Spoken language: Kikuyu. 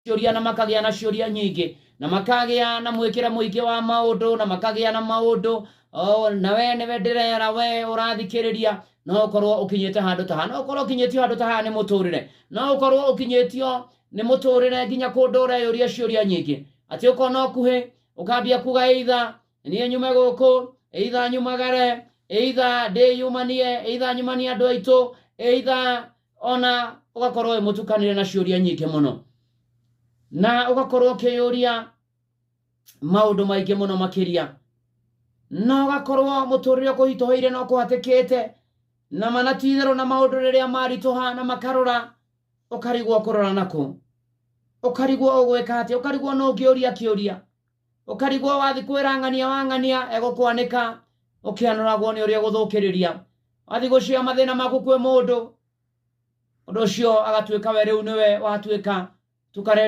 Ciũria na makagĩa na ciũria nyingĩ na makagĩa na mwĩkĩre mũingĩ wa maũndũ na makagĩa na maũndũ. Oh, na we nĩwe ndĩrera, we ũrathikĩrĩria, no ũkorwo ũkinyĩte handũ ta haha, no ũkorwo ũkinyĩtio handũ ta haha nĩ mũtũrĩre, no ũkorwo ũkinyĩtio nĩ mũtũrĩre nginya kũndũ ũreyũria ciũria nyingĩ atĩ ũkona ũkuhĩ ũkambia kuga, either niĩ nyume gũkũ, either nyumagare, either ndĩyumanie, either nyumanie andũ aitũ, either ona ũgakorwo wĩ mũtukanĩre na ciũria nyingĩ mũno na ũgakorwo ũkĩyũria maũndũ maingĩ mũno makĩria, na ũgakorwo mũtũrĩre ũkũhitũhĩire na ũkũhatĩkĩte na mana ti itherũ na maũndũ rĩrĩa maritũha na makarũra, ũkarigwo kũrora nakũ, ũkarigwo ũgwĩka atĩa, ũkarigwo no ũngĩũria kĩũria, ũkarigwo wathi kwĩra ng'ania wa ng'ania egũkwanĩka ũkĩanũragwo nĩ ũrĩa ũgũthũkĩrĩria, wathi gũcia mathĩna maku kwĩ mũndũ, ũndũ ũcio agatuĩka we rĩu nĩwe watuĩka tukare.